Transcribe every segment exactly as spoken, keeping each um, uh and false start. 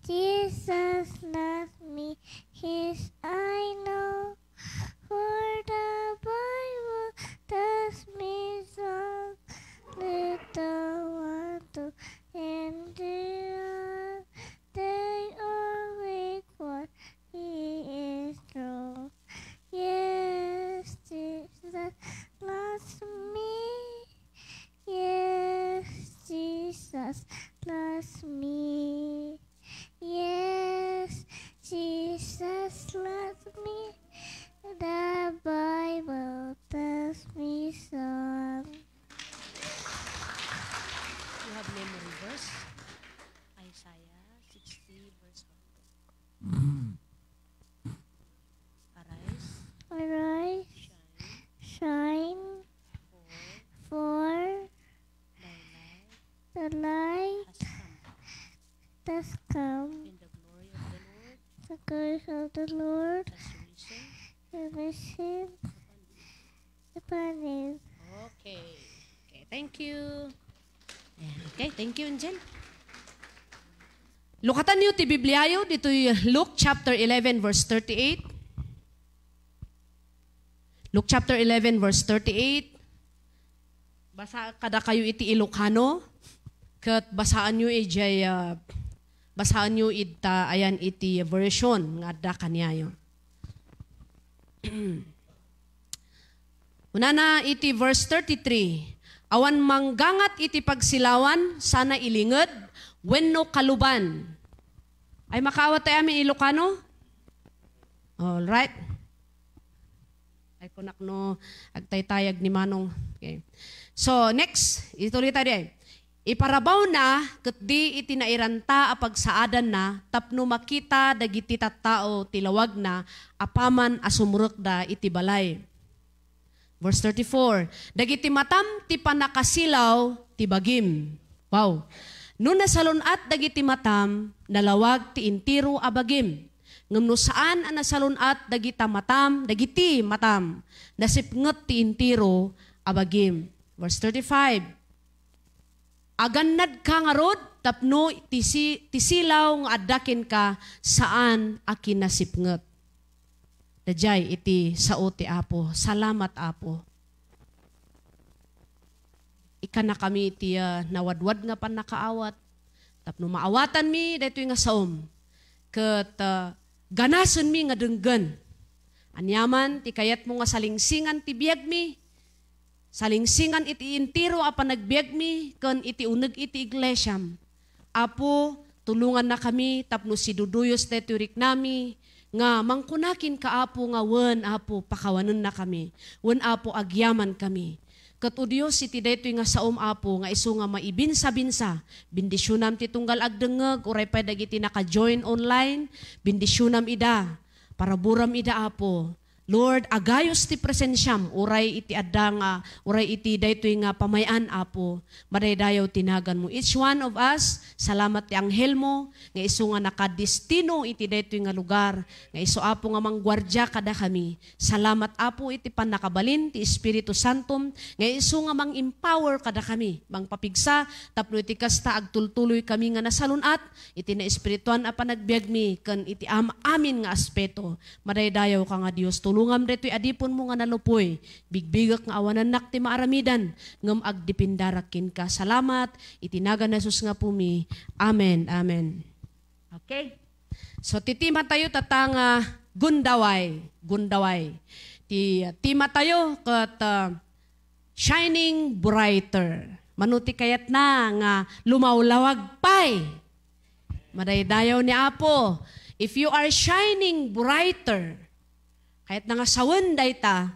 Jesus loves me, his I know. For the Bible tells me so. Little one to endure, they all weak what he is strong. Yes, Jesus loves me. Yes, Jesus loves me. Yes, Jesus loves me. The Bible tells me so. You have memory verse? Isaiah sixty, verse one. Arise, Arise, shine, shine, for for thy light the light has come, has come, and the glory of the Lord the grace of the Lord has risen has risen upon thee. Upon him. Okay. Okay, thank you. Ayan. Okay, thank you, Angel. Lukatanyo ti Bibliayo ditoy Luke chapter eleven, verse thirty-eight. Luke chapter eleven, verse thirty-eight. Basa kadakayo iti Ilocano, ket basaanyo idiay, ah, basaanyo ita, ayan, iti version nga adda kaniayo. Kunana iti verse thirty-three, "Awan manggangat iti pagsilawan, sana ilinged wenno kaluban." Ay, makaawat tayo amin Ilocano? All right. Ay, kunak no, agtaytayag ni Manong. Okay. So, next, ituloy tayo di ay. Iparabawna ketdi iti nairanta a pagsaadanna tapno makita dagiti tattao ti lawagna apaman a sumrekda iti balay. Verse thirty-four, "Dagiti matam ti pannakasilaw ti bagim." Wow. No nasalun-at dagiti matam, nalawag ti entero a bagim. Ngem no saan a nasalun-at dagita matam, dagiti matam, nasipnget ti entero a bagim. Verse thirty-five, "Agannadka ngarud tapno ti si-, ti silaw nga adda kenka saan a kinasipnget." Daydiay iti sao ti Apo. Salamat, Apo. Ikkanakami iti, ah, nawadwad nga pannakaawat tapno maawatanmi daytoy nga saom ket, ah, ganasenmi nga denggen. Aniaman ti kayatmo nga salingsingan ti biagmi, salingsingan iti entero a panagbiagmi ken iti uneg iti iglesiam. Apo, tulongannakami tapno siduduyos daytoy riknami nga mangkuna kenka, Apo, nga wen, Apo, pakawanennakami. Wen, Apo, agyamankami. Ket, O Dios, iti daytoy nga saom, Apo, nga isu nga maibinsabinsa, bendisionam ti tunggal agdengngeg, uray pay dagiti naka-join online, bendisionam ida, paraburam ida, Apo. Lord, agayos ti presensiam, uray iti adda nga, uray iti daytoy nga pamay-an, Apo. Madaydayaw ti naganmo. Each one of us, salamat ti anghelmo, nga isu nga nakadestino iti daytoy nga lugar, nga isu, Apo, nga mangguardia kadakami. Salamat, Apo, iti pannakabalin ti Espiritu Santom, nga isu nga mang-empower kadakami, mangpapigsa, tapno iti kasta agtultuloy kami nga nasalun-at, iti naespirituan a panagbiagmi, ken iti am-, amin nga aspeto. Madaydayawka nga Dios, tulongam daytoy adiponmo nga nalupoy. Bigbigek nga awanannak ti maaramidan, ngem agdepindarak kenka. Salamat, iti nagan Jesus nga pumi. Amen, amen. Okay. So, ti tema tayo, tata nga gundaway, gundaway. Ti, uh, tema tayo, ket, uh, shining brighter. Mano ti kayatna nga lumawlawag pay? Madaydayaw ni Apo. If you are shining brighter, kayatna nga sawen dayta,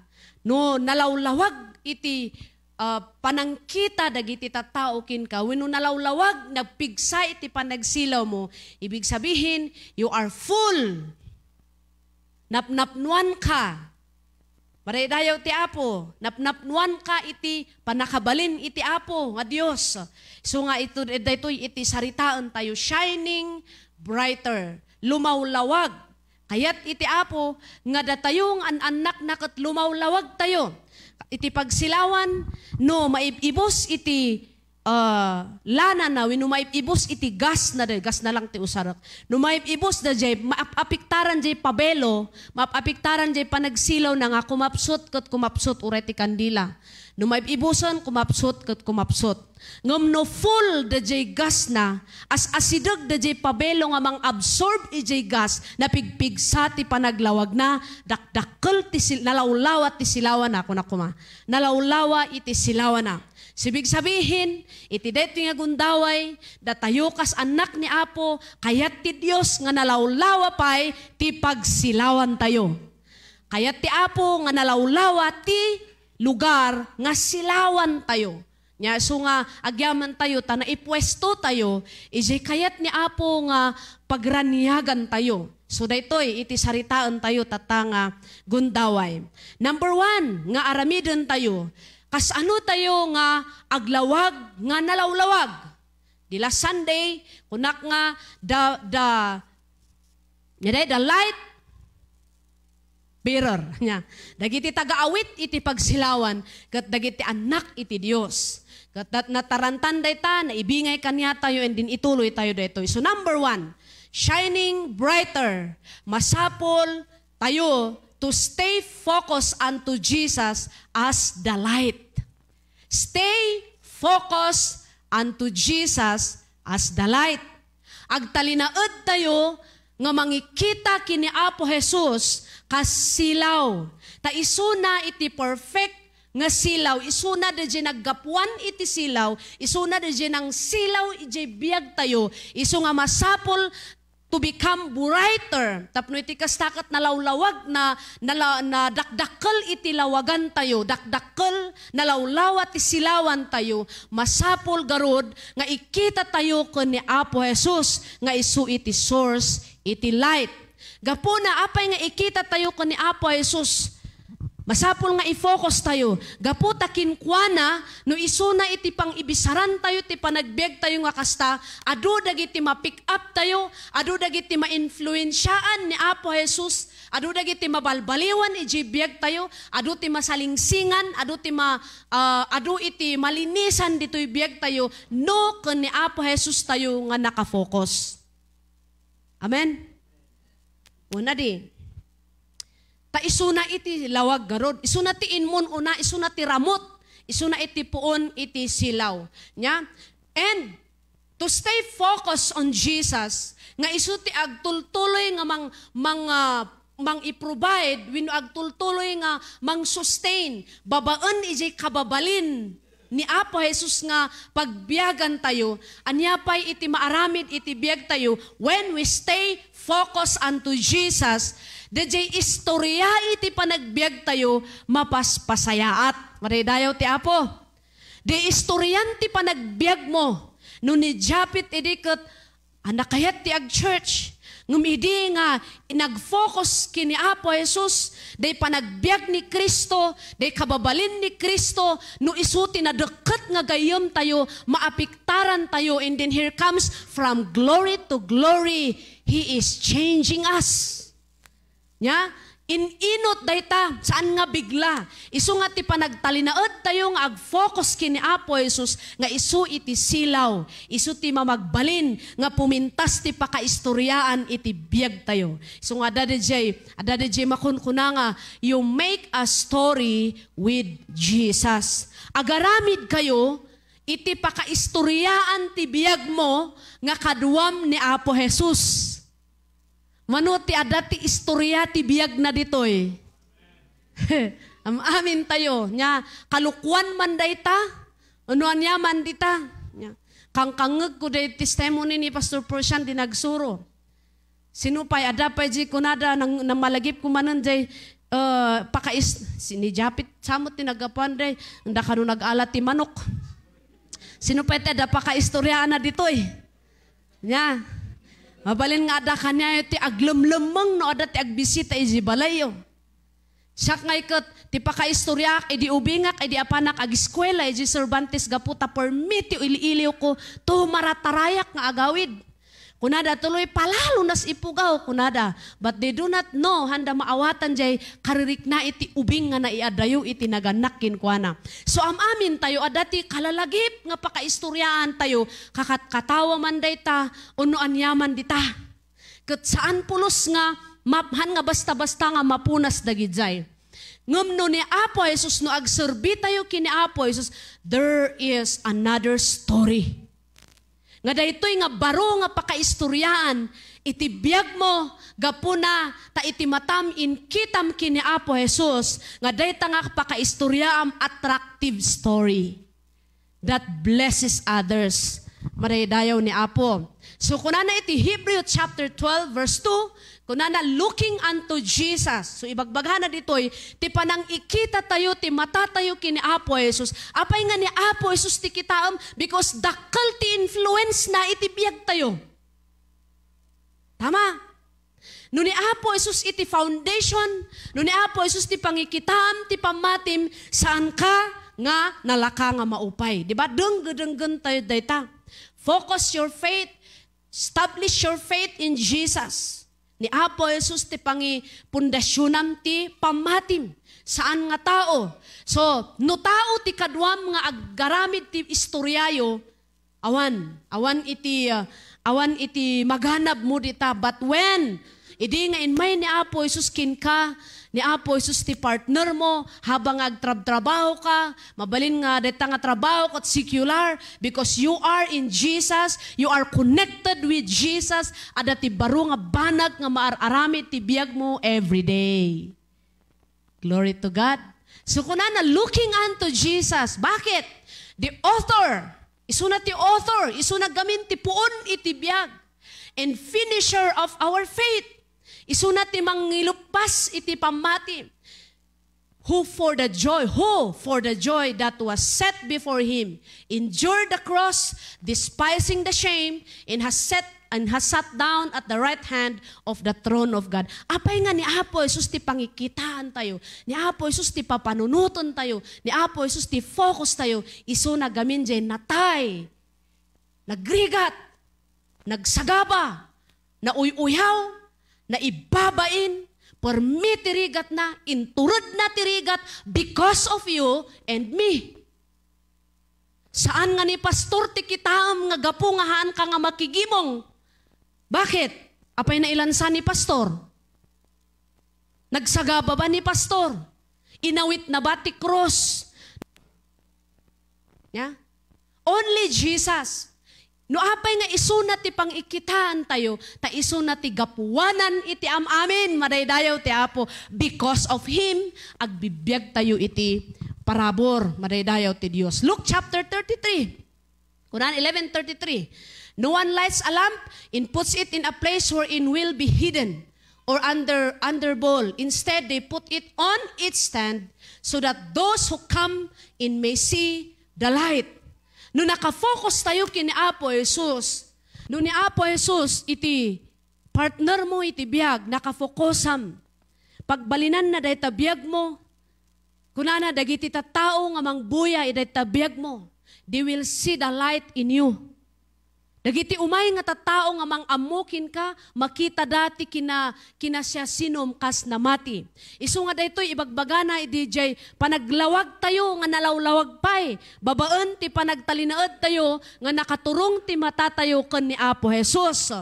no nalawlawag iti, ah, panangkita dagiti tattao kenka, wenno nalawlawag, nagpigsa iti panagsilawmo, ibig sabihin, you are full. Napnapnuanka. Madaydayaw ti Apo, napnapnuanka iti pannakabalin iti Apo nga Dios. Isu nga ito, daytoy iti saritaen tayo, shining brighter, lumawlawag. Kayat iti Apo nga datayo nga an-annakna ket lumawlawag tayo. Iti pagsilawan, no maib-ibus iti ah, lanana wenno maib-ibus iti gasna, da, gasna lang ti usarek. No maib-ibus da jay, maap-apiktaran jay pabelo, maap-apiktaran jay panagsilawna nga kumapsut ket kumapsut uray ti kandila. No maib-ibusen, kumapsut ket kumapsut. Ngem no full da jay gasna, as-asideg da jay pabelo nga mang-absorb ijay gas, napigpigsa ti panaglawagna, dakdakkel ti sil-, nalawlawa ti silawana, kuna koma. Nalawlawa iti silawana. Sibig sabihin, iti daytoy nga gundaway, datayo kas annak ni Apo, kayat ti Dios nga nalawlawa pay ti pagsilawantayo. Kayat ti Apo nga nalawlawa ti lugar nga silawantayo. Nya, isu nga agyamantayo ta naipuestotayo, ijay kayat ni Apo nga pagraniagantayo. So, daytoy iti saritaentayo tatta nga gundaway. Number one, nga aramidentayo, kasano tayo nga aglawag nga nalawlawag? Di last Sunday, kunak nga the, the, nya day, the light bearer. Nya, dagiti taga-awit iti pagsilawan, ket dagiti annak iti Dios. Ket dat-, natarantan dayta, naibingay kaniatayo, and din ituloy tayo daytoy. So, number one, shining brighter. Masapul tayo to stay focused unto Jesus as the light. Stay focused unto Jesus as the light. Agtalinaed tayo nga mangikita ken ni Apo Jesus kas silaw. Ta isuna iti perfect nga silaw, isuna dayjay naggapuan iti silaw, isuna dayjay nangsilaw ijay biag tayo, isu nga masapul to become brighter. Tapno iti kasta ket nalawlawag na, nala-, nadakdakkel iti lawagan tayo, dakdakkel, nalawlawa ti silawan tayo, masapul garud nga ikita tayo ken ni Apo Jesus nga isu iti source, iti light. Gapuna, apay nga ikita tayo ken ni Apo Jesus? Masapul nga i-focus tayo. Gapu ta kinkuana, no isuna iti pang-ibisaran tayo ti panagbiag tayo nga kasta, adu dagiti ma-pick up tayo, adu dagiti ma-influensiaan ni Apo Jesus, adu dagiti mabalbaliwan iti biag tayo, adu ti masalingsingan, adu ti ma-, ah, adu iti malinisan ditoy biag tayo, no ken ni Apo Jesus tayo nga nakafocus. Amen? Una di. Ta isuna iti lawag garud, isuna ti immun-una, isuna ti ramut, isuna iti puon iti silaw. Nya? And to stay focused on Jesus, nga isu ti agtultuloy nga mang-, mang-, ah, mang-i-provide wenno agtultuloy nga mang-sustain babaen ijay kababalin ni Apo Jesus nga pagbiagan tayo, ania pay iti maaramid iti biag tayo when we stay focused unto Jesus, dayjay istorya iti panagbiag tayo mapaspasayaat. Madaydayaw ti Apo. Di istoryan ti panagbiag mo. No ni Japit idi ket Ania kayat ti ag-church? Ngem idi nga nag-focus ken ni Apo Jesus, day panagbiag ni Cristo, day kababalin ni Cristo, no isu ti nadekket nga gayyem tayo, maapiktaran tayo, and then here comes from glory to glory, He is changing us. Nya, in-inot dayta, saan nga bigla. Isu nga ti panagtalinaed tayo nga ag-focus ken ni Apo Jesus nga isu iti silaw, isu ti mamagbalin nga pumintas ti pakaistoriaan iti biag tayo. Isu nga adda dayjay, adda dayjay makunkuna nga, "You make a story with Jesus." Agaramid kayo iti pakaistoriaan ti biag mo nga kaduam ni Apo Jesus. Mano ti adda ti istoria ti biagna ditoy? Am-amin tayo. Nya, kalukuan man dayta? Ono ania man dita? Nya, kangkangngegko day testimony ni Pastor Porcian di nagsuro. Sino pay, adda pay di kunada, nang, nang malagip ko manen day, eh, pakais-, si, ni Japit, samot ti naggapuan day, anda kano nag-ala ti manok. Sino pay ti adda pakaistoriaanna ditoy? Nya, mabalin nga adda kaniayo ti aglemlemmeng no adda ti agbisita iti balayyo. Siak ngay ket ti pakaistoriaak idi ubingak idi apanak agiskuela iti Cervantes gapu ta permi ti ili-iliwko, tumaratarayak nga agawid. Kunada tuloy, "Palalo nas ipugaw," kunada. But they do not know, handa maawatan jay karirikna iti ubing nga naiadayo iti naganak kenkuana. So, am-amin tayo, adda ti kalalagip nga pakaistoriaan tayo, kakatkatawa man dayta, wenno aniaman dita. Ket saan pulos nga maphan nga basta-basta nga mapunas dagidiay. Ngem no ni Apo Jesus, no agserbi tayo ken ni Apo Jesus, there is another story. Nga daytoy nga baro nga pakaistoriaan iti biag mo, gapuna ta iti matam inkitam ken ni Apo Jesus, nga dayta nga pakaistoriaam attractive story that blesses others. Madaydayaw ni Apo. So, kunana iti Hebrew chapter twelve, verse two, kunana, "Looking unto Jesus." So, ibagbagana ditoy, ti panangikita tayo, ti mata tayo ken ni Apo Jesus. Apay nga ni Apo Jesus ti kitaem? Because dakkel ti influence na iti biag tayo. Tama? No ni Apo Jesus iti foundation, no ni Apo Jesus ti pangikitaam, ti pammatim, saanka nga nalaka nga maupay. Di ba? Dengge-denggen tayo dayta. Focus your faith, establish your faith in Jesus. Ni Apo Jesus ti pangipundasionam ti pammatim. Saan nga tao. So, no tao ti kaduam nga agaramid ti istoryayo, awan, awan iti, ah, awan iti maganab mo dita. But when, idi nga inmay ni Apo Jesus kenka, ni Apo Jesus ti partner mo, habang agtrabtrabaho ka, mabalin nga deta nga trabaho ket secular, because you are in Jesus, you are connected with Jesus, adda ti baro nga banag nga maar-aramid ti biag mo every day. Glory to God. So, kunana, "Looking unto Jesus." Bakit? The author. Isuna ti author. Isuna gamin ti puon iti biag. And finisher of our faith. Isuna ti mangiluppas iti pammati. Who for the joy, who for the joy that was set before him, endured the cross, despising the shame, and has set, and has sat down at the right hand of the throne of God. Apay nga ni Apo Jesus ti pangikitaan tayo, ni Apo Jesus ti papanunoten tayo, ni Apo Jesus ti focus tayo, isuna gamin jay natay, nagrigat, nagsagaba, nauy-uyaw, naibabain, permi ti rigatna, inturedna ti rigat because of you and me. Saan nga ni pastor ti kitaem nga gapu nga haanka nga makigimong. Bakit? Apay nailansa ni pastor? Nagsagaba ba ni pastor? Inawitna ba ti krus? Ya? Only Jesus. No apay nga isuna ti pangikitaan tayo, ta isuna ti gapuanan iti am-amin, madaydayaw ti Apo. Because of Him, agbibiag tayo iti parabur, madaydayaw ti Dios. Luke chapter thirty-three. Quran eleven thirty-three. "No one lights a lamp and puts it in a place wherein will be hidden or under, under bowl. Instead, they put it on its stand so that those who come in may see the light." No nakafocus tayo ken ni Apo Jesus, no ni Apo Jesus iti partner mo iti biag, nakafocusam. Pagbalinanna dayta biag mo, kunana, dagiti tattao nga mangbuya iti dayta biag mo, they will see the light in you. Dagiti umay nga tattao nga mang-ammo kenka, makitada ti kina-, kinasiasinom kas namati. Isu nga daytoy ibagbagana idi jay panaglawag tayo nga nalawlawag pay, babaen ti panagtalinaed tayo nga nakaturong ti mata tayo ken ni Apo Jesus.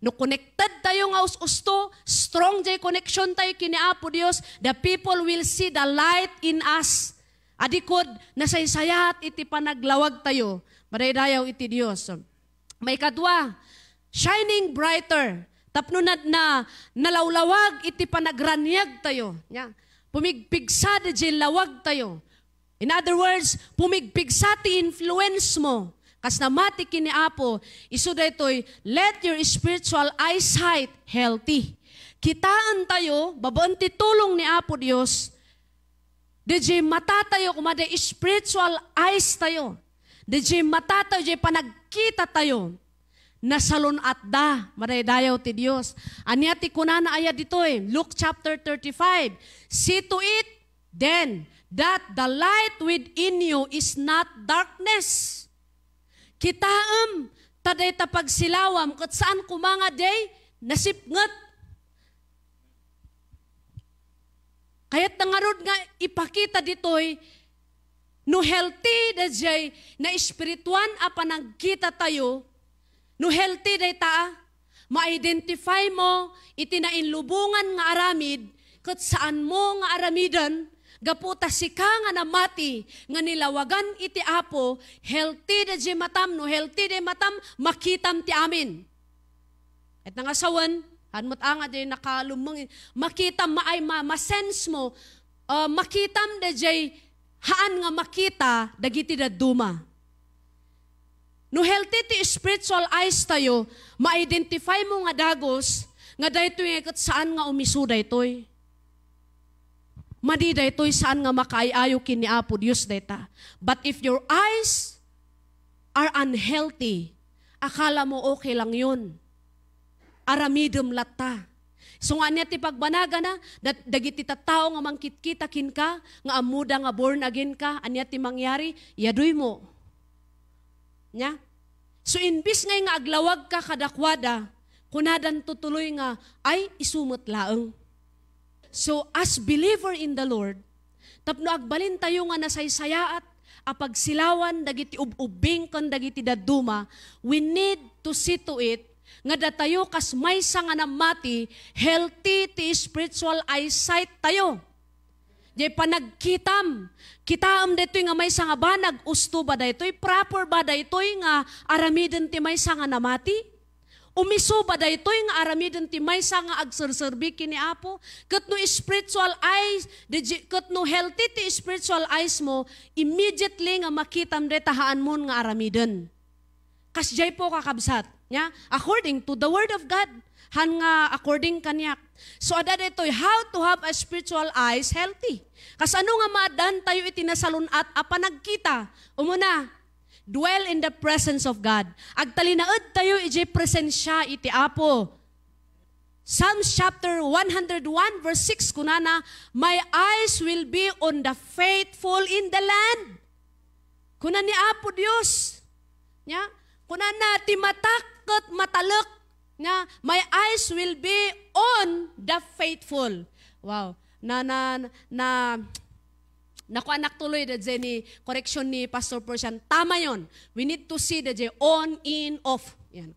No connected tayo nga us-usto, strong jay connection tayo ken ni Apo Dios, the people will see the light in us. Adi kod nasaysayaat iti panaglawag tayo, madaydayaw iti Dios. Maikadua, shining brighter. Tapno na, na, nalawlawag iti panagraniag tayo. Nya, pumigpigsa dayjay lawag tayo. In other words, pumigpigsa ti influence mo. Kas namati ken ni Apo, isu daytoy, let your spiritual eyesight healthy. Kitaen tayo, babaen ti tulong ni Apo Dios, dayjay mata tayo, kuma dayjay spiritual eyes tayo. Dayjay mata tayo, dayjay panagkita tayo. Nasalun-atda, madaydayaw ti Dios. Ania ti kunana aya ditoy? Luke chapter thirty-five, "See to it, then, that the light within you is not darkness." Kitaem, Ta dayta pagsilawam ket saan koma nga diay nasipnget. Kayatna ngarud nga ipakita ditoy no healthy daydiay naespirituan a panagkita tayo, no healthy dayta, ma-identify mo iti nainlubongan nga aramid ket saan mo nga aramiden, gapu ta sika nga namati nga nilawagan iti Apo, healthy daydiay matam, no healthy daydiay matam, makitam ti amin. Ket nga sawen, han met anga diay nakalummeng, makitam, maay, ma-, masense mo, ah, makitam daydiay haan nga makita dagiti dadduma. No healthy ti spiritual eyes tayo, ma-identify mo nga dagus nga daytoy nga ket saan nga umiso daytoy. Madi daytoy, saan nga makaay-ayo ken ni Apo Dios dayta. But if your eyes are unhealthy, akala mo okay lang yun. Aramidem latta. So nga ania ti pagbanagana, dat-, dagiti tattao nga mangkitkita kenka, nga ammoda nga born again ka, ania ti mangyari? Yaduymo. Nia? So, imbis ngay nga aglawagka kadakuada, kunadanto tuloy nga, "Ay, isu met laeng." So, as believer in the Lord, tapno agbalintayo nga nasaysayaat a pagsilawan dagiti ub-ubbing ken dagiti dadduma, we need to see to it nga datayo kas maysa nga namati, healthy ti spiritual eyesight tayo. Jay panagkitam, kitaem daytoy nga maysa nga banag, usto ba daytoy, proper ba daytoy nga aramiden ti maysa nga namati? Umiso ba daytoy nga aramiden ti maysa nga agserserbi ken ni Apo? Ket no spiritual eyes, di-, ket no healthy ti spiritual eyes mo, immediately nga makitam dayta haanmon nga aramiden. Kasdiay po, kakabsat, nia? According to the Word of God, han nga according kaniak. So, adda daytoy, how to have a spiritual eyes healthy. Kasano nga maaddaan tayo iti nasalun-at a panagkita? Umuna, dwell in the presence of God. Agtalinaed tayo idiay presensya iti Apo. Psalms chapter one hundred one, verse six, kunana, "My eyes will be on the faithful in the land." Kuna ni Apo Dios, nia? Kunana, "Ti matak ket matalek, nia? My eyes will be on the faithful." Wow. Na, na, na, nakuanak tuloy da ni correction ni Pastor Persian. Tama yon. We need to see the on, in, off. Yan.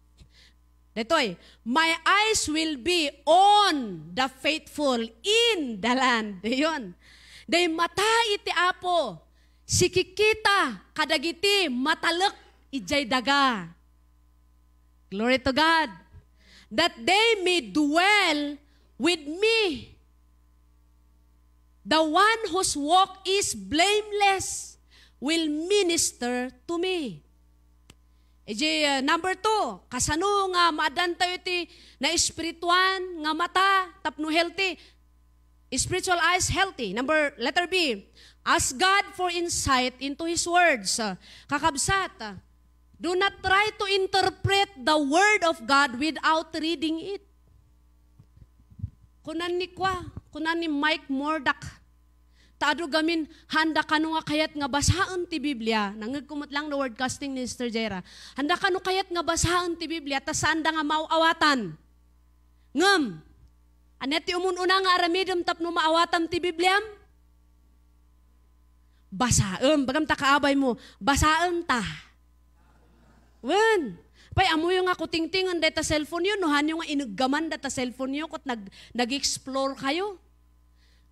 Daytoy, "My eyes will be on the faithful in the land." Dayon. Day mata iti Apo, sikikita kadagiti matalek idiay daga. Glory to God. "That they may dwell with me. The one whose walk is blameless will minister to me." Idiay, uh, number two, kasano nga maaddaan tayo iti naespirituan nga mata tapno healthy? Spiritual eyes healthy. Number, letter B, ask God for insight into His words. Uh, kakabsat, uh, do not try to interpret the Word of God without reading it. Kunan ni kua, kunan ni Mike Murdock, ta adu gamin, handa kano nga kayat nga basaen ti Biblia, nangngegko met lang no word casting ni Sister Jera. Handa kano kayat nga basaen ti Biblia, ta saanda nga maaw-awatan. Ngem, ania ti umun-una nga aramidem tapno maawatam ti Bibliam? Basaem. Bagam ta kaabay mo, basaem ta. Wen. Pay, ammoyo nga kutingtingen dayta cellphone yo, no hanyo nga ineggaman data cellphone yo, ket nag-, nag-explore kayo.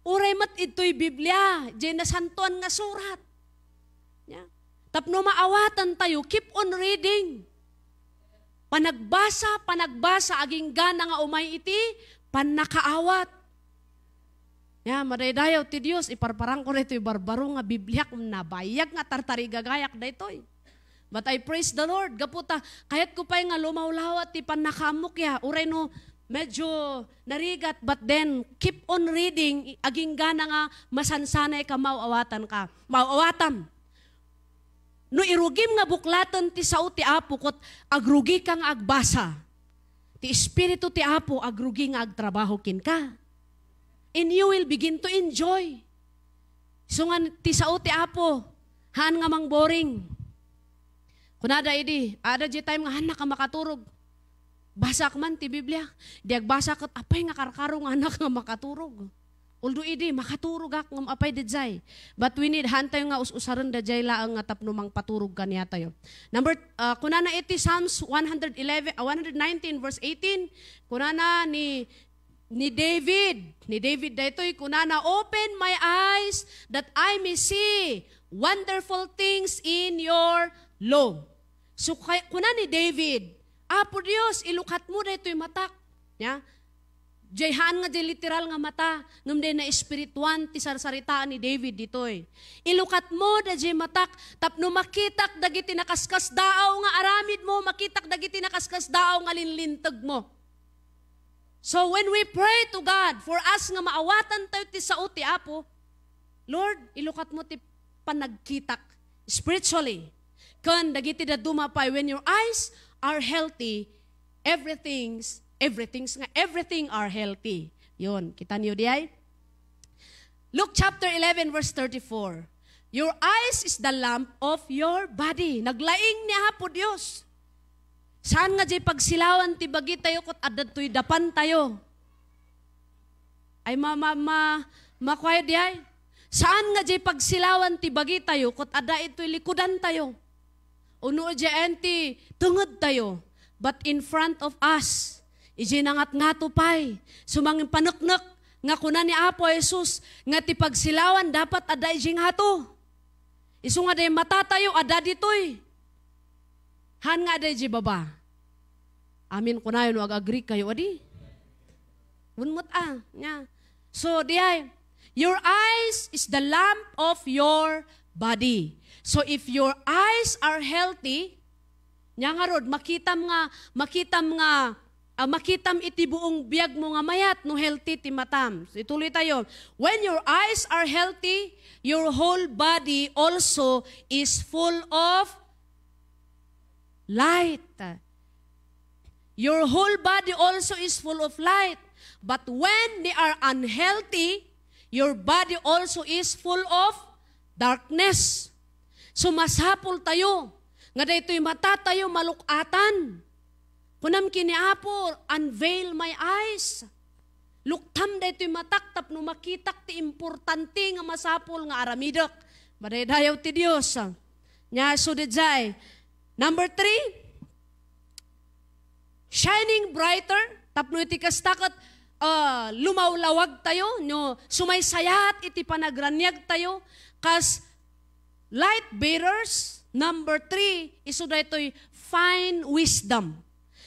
Uray met idtoy Biblia, diay nasantoan nga surat. Nia? Tapno maawatan tayo, keep on reading. Panagbasa, panagbasa, aginggana nga umay iti pannakaawat. Nia, madaydayaw ti Dios, iparparangko daytoy barbaro nga Bibliak, nabayag nga tartarigagayak daytoy. But I praise the Lord, gapu ta kayatko pay nga lumawlawa ti pannakaammok ya, uray no medyo narigat, but then keep on reading, aginggana nga masansanay ka, maaw-awatan ka. Maaw-awatam. No irugim nga buklaten ti sao ti Apo ket agrugika nga agbasa, ti Espiritu ti Apo agrugi nga agtrabaho kenka. And you will begin to enjoy. Isu nga ti sao ti Apo, haan nga mangboring. Kunada idi, adda diay time nga haannak a makaturog. Basaak man ti Biblia. Di agbasa ket apay nga karkaro nga haannak nga makaturog. Although idi, makaturogak ngem apay daydiay. But we need, haantayo nga us-usaren daydiay laeng nga tapno mangpaturog kaniatayo. Number, ah, kunana iti Psalms one hundred eleven, ah, one hundred nineteen verse eighteen, kunana ni, ni David, ni David daytoy, kunana, "Open my eyes that I may see wonderful things in your law." So, kay, kuna ni David, "Apo Dios, ilukatmo daytoy matak." Nya, diay haan nga diay literal nga mata, ngem diay naespirituan ti sarsaritaan ni David ditoy. "Ilukatmo daydiay matak tapno makitak dagiti nakaskasdaaw nga aramidmo, makitak dagiti nakaskasdaaw nga linlintegmo." So when we pray to God for us nga maawatantayo ti sao ti Apo, "Lord, ilukatmo ti panagkitak spiritually." Ken dagiti dadduma pay, when your eyes are healthy, everything's, everything's nga, everything are healthy. Yon, kita niyo diay? Luke chapter eleven, verse thirty-four. "Your eyes is the lamp of your body." Naglaing ni Apo Dios. Saan nga diay pagsilawan ti bagitayo ket adda toy dapantayo? Ay, ma-, ma-, ma-, makuayo diay? Saan nga diay pagsilawan ti bagitayo ket adda itoy likudantayo? Ono diay ti tengedtayo? But in front of us, idiay nangatngato pay, sumangpaneknek nga kuna ni Apo Jesus nga ti pagsilawan dapat adda idiay ngato. Isu nga diay matatayo, adda ditoy. Haan nga adda idiay baba. Amin kunayo no ag-agree kayo, adi? Wen met a, nya. So, diay, your eyes is the lamp of your body. So, if your eyes are healthy, nya ngarud, makitam nga, makitam nga, ah, makitam iti buong biagmo nga mayat no healthy ti matam. So, ituloy tayo. When your eyes are healthy, your whole body also is full of light. Your whole body also is full of light. But when they are unhealthy, your body also is full of darkness. So, masapul tayo nga daytoy mata tayo maluk-atan. Kunam ken ni Apo, "Unveil my eyes." Luktam daytoy matak tapno makitak ti importante nga masapul nga aramidek. Madaydayaw ti Dios. Nya, so daydiay. Number three, shining brighter, tapno iti kasta ket, ah, lumawlawag tayo, no, sumaysayat iti panagraniag tayo, kas light bearers. Number three, isu daytoy fine wisdom.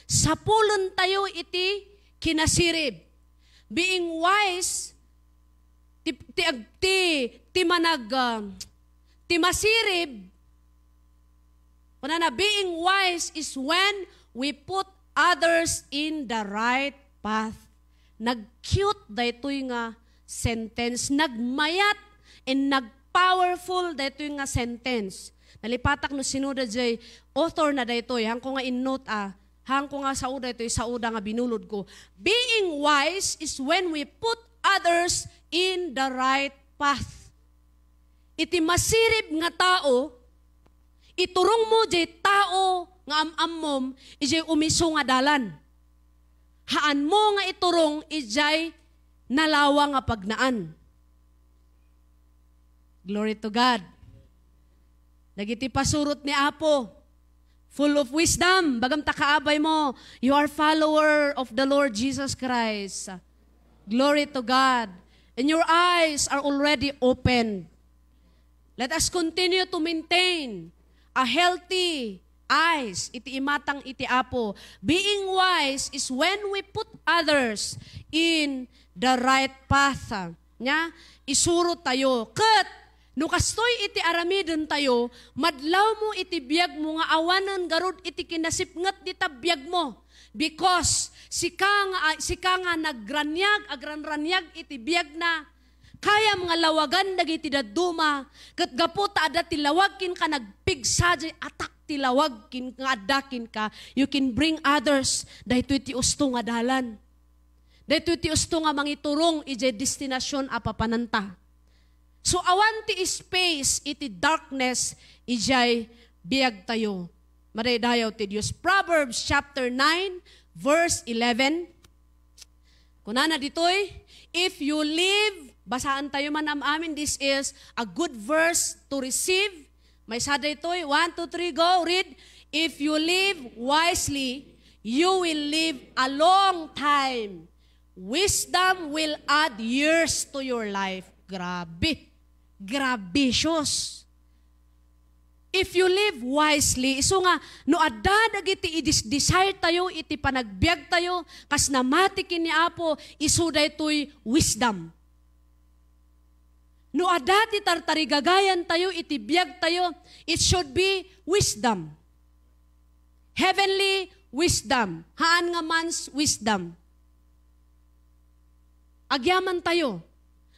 Sapulen tayo iti kinasirib. Being wise, ti, ti, ag-, ti, ti manag-, ah, ti masirib, kunana, being wise is when we put others in the right path. Nag-cute daytoy nga sentence, nagmayat and nag-powerful daytoy nga sentence. Nalipatak no sino daydiay author na daytoy, haanko nga in-note a, haanko nga sao daytoy, saoda nga binulodko. Being wise is when we put others in the right path. Iti masirib nga tao, iturongmo diay tao nga am-ammom idiay umiso nga dalan. Haanmo nga iturong idiay nalawa nga pagnaan. Glory to God. Dagiti pasurot ni Apo, full of wisdom. Bagam ta kaabaymo, you are follower of the Lord Jesus Christ. Glory to God. And your eyes are already opened. Let us continue to maintain a healthy eyes iti imatang iti Apo. Being wise is when we put others in the right path. Nya, isuro tayo. Ket, no kastoy iti aramiden tayo, madlawmo iti biagmo nga awanen garud iti kinasipnget dita biagmo. Because sika nga, sika nga nagraniag, agranraniag iti biagna, kayam nga lawagan dagiti dadduma, ket gapu ta adda ti lawag kenka, nagpigsa diay atak ti lawag ken-, nga adda kenka, you can bring others daytoy ti usto nga dalan. Daytoy ti usto nga mangiturong idiay destinasyon a papananta. So, awan ti space iti darkness idiay biagtayo. Madaydayaw ti Dios. Proverbs chapter nine, verse eleven. Kunana ditoy, "If you live," basaan tayo man am-amin, this is a good verse to receive. Maysa daytoy, one, two, three, go, read. "If you live wisely, you will live a long time. Wisdom will add years to your life." Grabe. Grabe, sus. If you live wisely, isu nga, no adda dagiti i-desire tayo iti panagbiag tayo, kas namati ken ni Apo, isu daytoy wisdom. No adda ti tartarigagayan tayo iti biag tayo, it should be wisdom. Heavenly wisdom, haan nga man's wisdom. Agyaman tayo.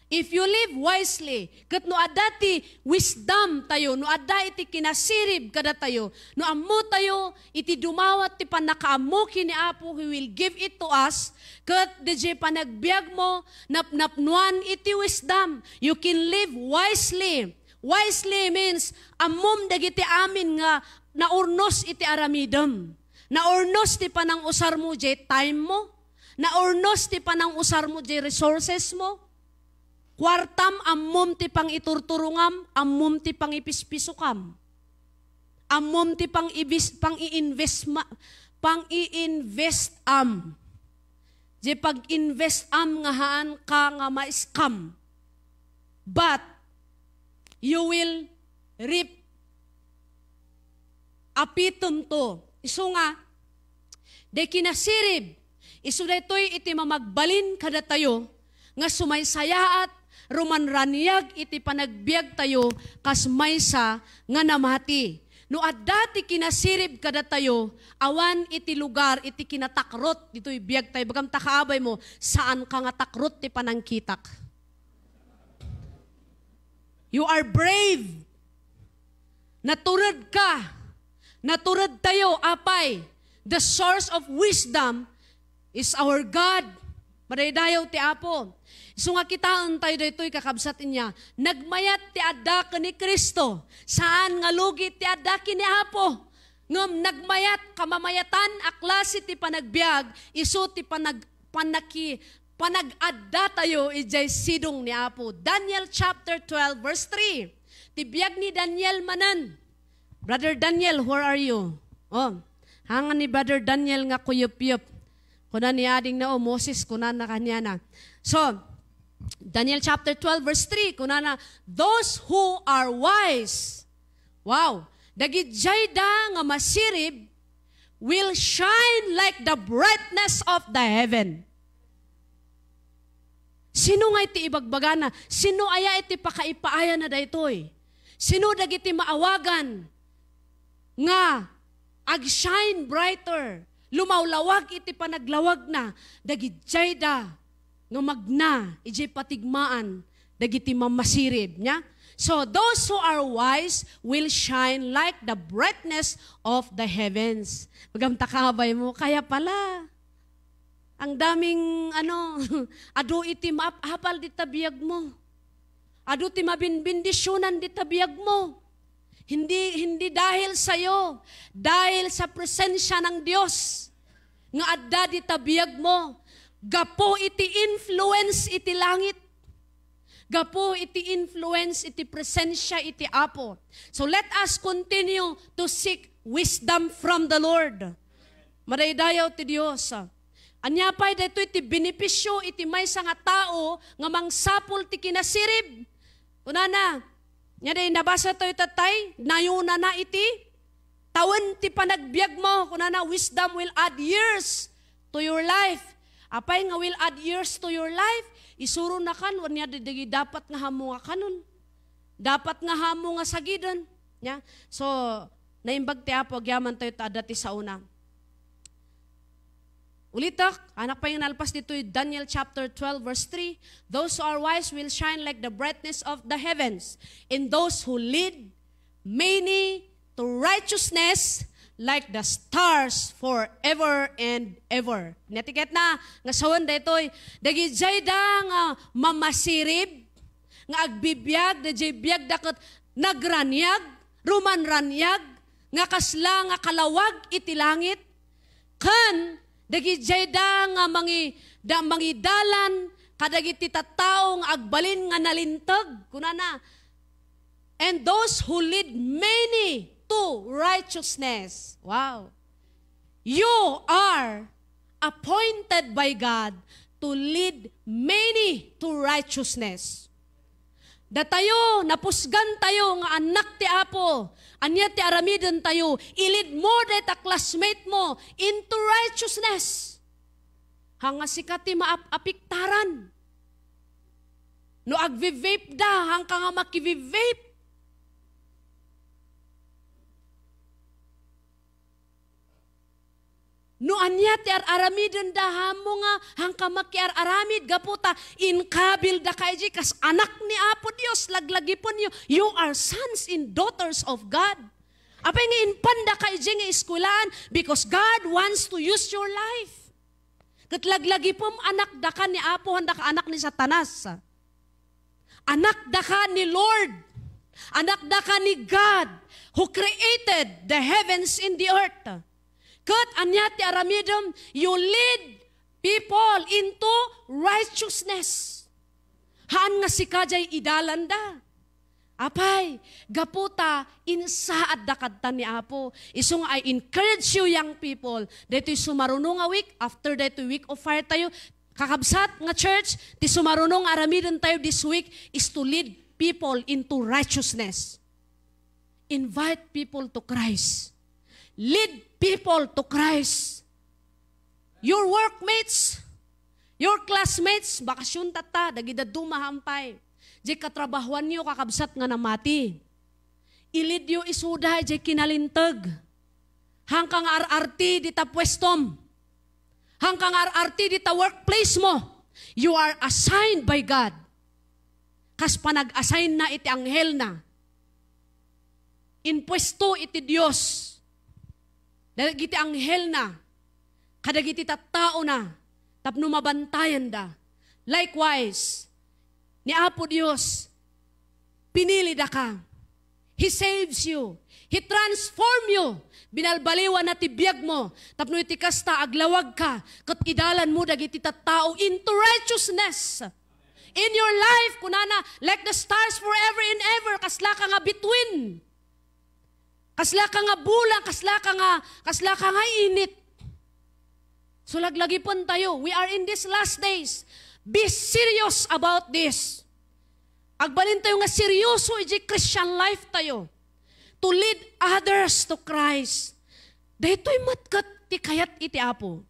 If you live wisely, ket no adda ti wisdom tayo, no adda iti kinasirib kadatayo, no ammo tayo iti dumawat ti pannakaammo ken ni Apo, He will give it to us, ket daydiay panagbiag mo, napnapnuan iti wisdom. You can live wisely. Wisely means, ammom dagiti amin nga naurnos iti aramidem. Naurnos ti panangusar mo, jay time mo. Naurnos ti panangusar mo, jay resources mo. Kuartam, ammom ti pangiturturongam, ammom ti pangipispisokam. Ammom ti pang-ibis-, pang-i-invest ma-, pang-i-invest am. Jay pag-invest am nga haan ka nga ma-scam. But you will reap a pitum to. Isu nga, day kinasirib, isu daytoy iti mamagbalin kadatayo, nga sumaysayaat, rumanraniag iti panagbiag tayo, kas maysa nga namati. No adda ti kinasirib kadatayo, awan iti lugar, iti kinatakrot, ditoy biag tayo, bagam ta kaabay mo, saan ka nga takrot ti panangkitak. You are brave. Natured ka. Natured tayo, apay. The source of wisdom is our God. Madaydayaw ti Apo. Isu nga kitaen tayo daytoy, kakabsat, inya. Nagmayat ti adda ken ni Cristo. Saan nga lugi ti adda ken ni Apo. Ngem nagmayat, kamamayatan a klase ti panagbiag, isu ti panag-, panaki-, panag-adda tayo idiay sidong ni Apo. Daniel chapter twelve, verse three. Ti biag ni Daniel manen. Brother Daniel, where are you? Oh, hanga ni Brother Daniel nga kuyupyup. Kuna ni ading na, oh, Moses, kuna na kaniana. So, Daniel chapter twelve, verse three, kuna na, "Those who are wise," wow, "dagidiay da nga masirib will shine like the brightness of the heaven." Sino nga iti ibagbagana? Sino aya iti pakaipaayana daytoy? Sino dagiti maawagan nga ag-shine brighter, lumawlawag iti panaglawagna? Dagidiay da nga magna idiay patigmaan dagiti mamasirib, nya? So, those who are wise will shine like the brightness of the heavens. Magamta kabay mo, kaya pala. Ang daming, ano, adu iti maap-apal dita biag mo. Adu ti mabinbindisionan dita biag mo. Hindi, hindi dahil sa'yo, dahil sa presensya ng Diyos nga adda dita biag mo. Gapu iti influence iti langit. Gapu iti influence iti presensya iti Apo. So let us continue to seek wisdom from the Lord. Madaydayaw ti Dios. Ania pay daytoy ti benepisio iti maysa nga tao nga mangsapul ti kinasirib? Kunana, nya day nabasa tayo tatay, nayunana iti tawen ti panagbiag mo. Kunana, "Wisdom will add years to your life." Apay nga will add years to your life? Isuro na kan, wen nia dagiti dapat nga hammo nga kanon. Dapat nga hammo nga sagiden. Nya? So, naimbag ti Apo, agyaman tayo ta adda ti saona. Ulitek, anak pay nga nalpas ditoy Daniel chapter twelve, verse three, "Those who are wise will shine like the brightness of the heavens, and those who lead many to righteousness like the stars forever and ever." Natiket na, nga sawen daytoy, dagidiay da nga mamasirib, nga agbibiag, daydiay biag da ket nagraniag, rumanraniag, nga kasla nga kalawag iti langit, ken dagidiayda nga mangi-, da-, mangidalan kadagiti tattao nga agbalin nga nalinteg. Kunana, "And those who lead many to righteousness." Wow. "You are appointed by God to lead many to righteousness." Datayo, napusgantayo nga annak ti Apo. Ania ti aramidentayo? Ilid mo dayta classmate mo into righteousness. Haan nga sika ti maap-apiktaran. No agvi-vape da, haan ka nga makivi-vape. No ania ti ar-aramiden da, haan mo nga haan ka makiar-aramid gapu ta inkabil daka idi kas anak ni Apo Dios, laglagipenyo. You are sons and daughters of God. Apay nga impan daka idi nga eskuelaan? Because God wants to use your life. Ket laglagipem, anak daka ni Apo, haan daka anak ni Satanas. Anak daka ni Lord. Anak daka ni God who created the heavens and the earth. Ket ania ti aramidem? You lead people into righteousness. Haan nga sika diay idalanda. Apay, gapu ta insaadda kadta ni Apo. Isu nga, I encourage you, young people, daytoy sumaruno nga week, after daytoy week of fire tayo, kakabsat nga church, ti sumaruno nga aramiden tayo this week is to lead people into righteousness. Invite people to Christ. Lead people to Christ. Your workmates, your classmates, bakasyon tatta, dagiti dadduma haan pay. Diay katrabahoanyo, kakabsat nga namati. Ilidyo isuda diay kinalinteg. Haan ka nga ar-arti dita puestom. Haan ka nga ar-arti dita workplace mo. You are assigned by God. Kas panag-assign na iti anghel na. Impuesto iti Dios dagiti anghel na kadagiti tattao na tapno mabantayan da. Likewise, ni Apo Dios, pinili daka. He saves you. He transform you. Binalbaliwan na ti biag mo. Tapno iti kasta, aglawag ka, ket idalan mo dagiti tattao into righteousness. In your life, kunana, like the stars forever and ever, kasla ka nga bituin. Kasla ka nga bulan, kasla ka nga, kasla ka nga init. So, laglagipen tayo. We are in these last days. Be serious about this. Agbalin tayo nga seryoso iti Christian life tayo. To lead others to Christ. Daytoy met ket ti kayat iti Apo.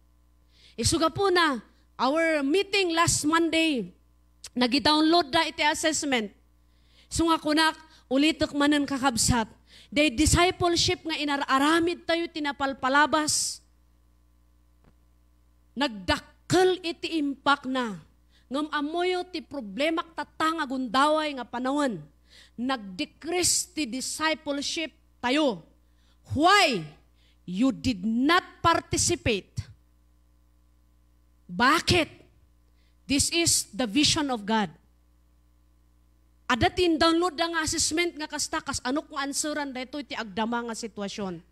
Isu gapuna, our meeting last Monday, nagidownload da iti assessment. Isu nga kunak, ulitek manen, kakabsat, the discipleship nga inar-aramid tayo ti napalpalabas, nagdakkel iti impakna. Ngem ammoyo ti problemak tatta nga gundaway nga panawen, nag-decrease ti discipleship tayo. Why? You did not participate. Bakit? This is the vision of God. Adda ti in-download da nga assessment nga kasta, kas anok nga answeran daytoy ti agdama nga sitwasyon.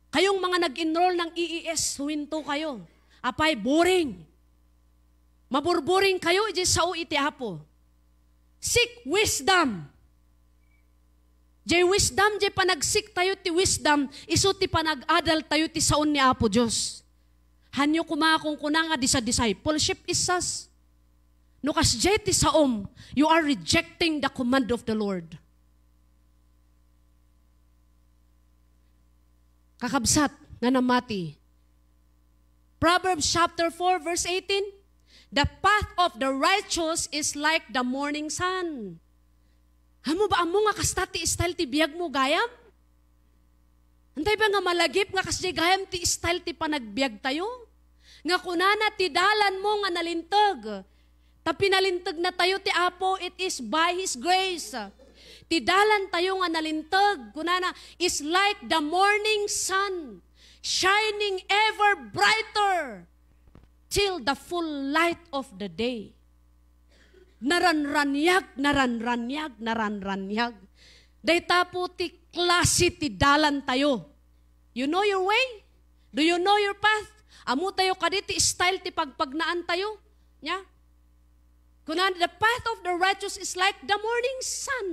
Kayong mga nag-enroll ng E E S, huminto kayo. Apay, boring. Maburburing kayo, iti sao iti Apo. Seek wisdom. Jay wisdom, jay panagsik tayo ti wisdom, isu ti panag-adal tayo ti saon ni Apo Dios. Hanyo kuma kunkuna nga disa-, discipleship is sus. No kasjay ti saom, you are rejecting the command of the Lord. Kakabsat nga namati. Proverbs chapter four, verse eighteen, "The path of the righteous is like the morning sun." Ammo ba, ammo nga kasta ti style ti biag mo, gayam? Antay ba nga malagip nga kasjay gayam ti style ti panagbiag tayo? Nga kunana ti dalan mo nga nalinteg. Ta pinalinteg na tayo ti Apo, it is by His grace. Ti dalan tayo nga nalinteg, kunana, is like the morning sun, shining ever brighter till the full light of the day. Naranraniag, naranraniag, naranraniag. Dayta po ti klase ti dalan tayo. You know your way? Do you know your path? Ammo tayo kadi ti style ti pagpagnaan tayo? Nya? Kuna, "The path of the righteous is like the morning sun."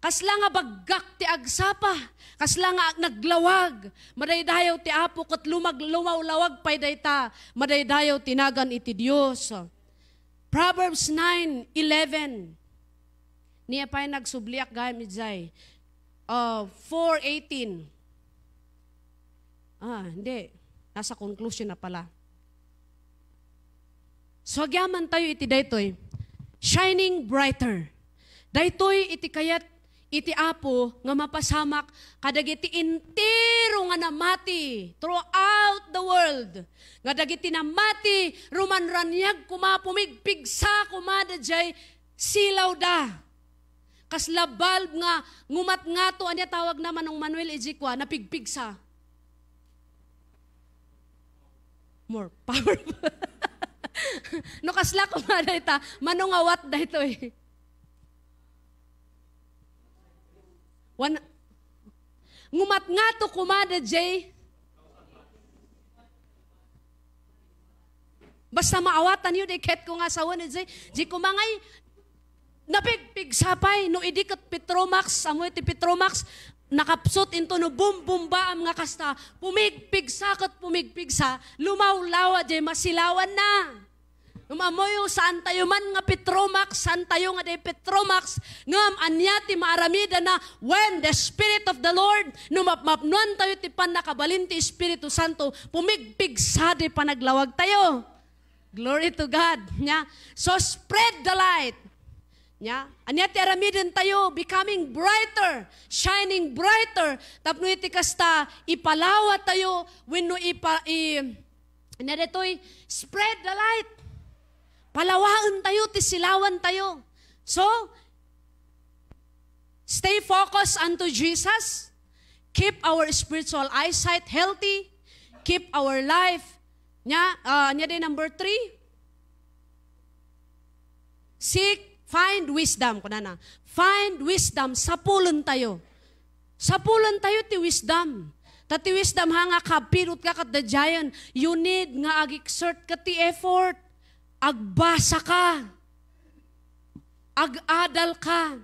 Kasla nga baggak ti agsapa, kasla nga naglawag, madaydayaw ti Apo ket lumag-, lumawlawag pay dayta, madaydayaw ti nagan iti Dios. Proverbs nine eleven. Ni apay nagsubliak gayam idiay. Uh, four eighteen. Ah, hindi. Nasa conclusion na pala. So, agyaman tayo iti daytoy. Shining brighter. Daytoy iti kayat iti Apo nga mapasamak kadagiti entero nga namati throughout the world. Nga dagiti namati, rumanraniag koma, pumigpigsa koma daydiay silawda. Kasla bulb nga ngumat ngato, ania tawagna, Manong Manuel, ijikwa, napigpigsa. More powerful. No kasla koma dayta, manungawat daytoy. Wan-, ngumat ngato koma daydiay. Basta maawatanyo, di ket ko nga sawen, di, di kumangay, napigpigsa pay, no idi ket Petromax, ammo iti Petromax, nakapsut into no bumbumbaam nga kasta, pumigpigsa ket pumigpigsa, lumawlawa, di masilawanna. Ngem ammoyo, saan tayo man nga Petromax, saan tayo nga di Petromax, ngem ania ti maaramidana when the Spirit of the Lord, no mapmapnoan tayo ti pannakabalin ti Espiritu Santo, pumigpigsa di panaglawag tayo. Glory to God. Nya? So, spread the light. Nya? Ania ti aramiden tayo? Becoming brighter, shining brighter. Tapno iti kasta, ipalawa tayo, wenno ipa-, i-, ania daytoy? Spread the light. Palawaen tayo, ti silawan tayo. So, stay focused unto Jesus. Keep our spiritual eyesight healthy. Keep our life. Nya, ah, nya di number three. Seek, find wisdom. Kunana, find wisdom. Sapulen tayo. Sapulen tayo ti wisdom. Ta ti wisdom, ha, nga kapirot ka ket the giant, you need nga ag-exert ka ti effort. Agbasa ka. Ag-adal ka.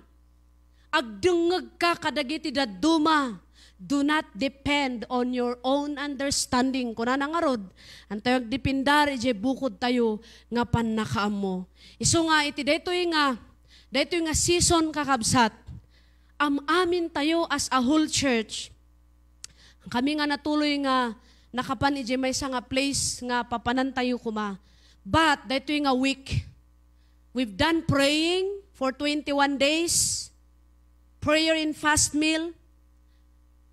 Agdengngeg ka kadagiti dadduma. Do not depend on your own understanding. Kunana ngarud, anta agdependar idiay bukod tayo nga pannakaammo. Isu nga iti daytoy nga, daytoy nga season, kakabsat, am-amin tayo as a whole church. Kami nga natuloy nga nakapan idiay maysa nga place nga papanan tayo koma. But daytoy nga week, we've done praying for twenty-one days. Prayer and fast meal.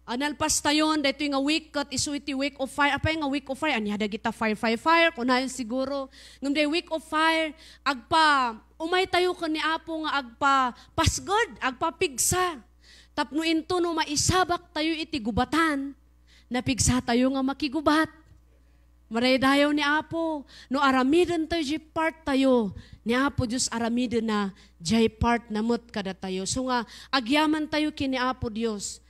Ah, nalpas tayon, daytoy nga week, ket isu iti week of fire. Apay nga week of fire? Ania dagita fire, fire, fire? Kunayon siguro. Ngem day week of fire, agpa-, umay tayo ken ni Apo nga agpa-, pasged, agpapigsa. Tapno into no maisabak tayo iti gubatan, napigsa tayo nga makigubat. Madaydayaw ni Apo. No aramiden tayo di part tayo, ni Apo Dios aramiden na di part na met kadatayo. So nga, agyaman tayo ken ni Apo Dios.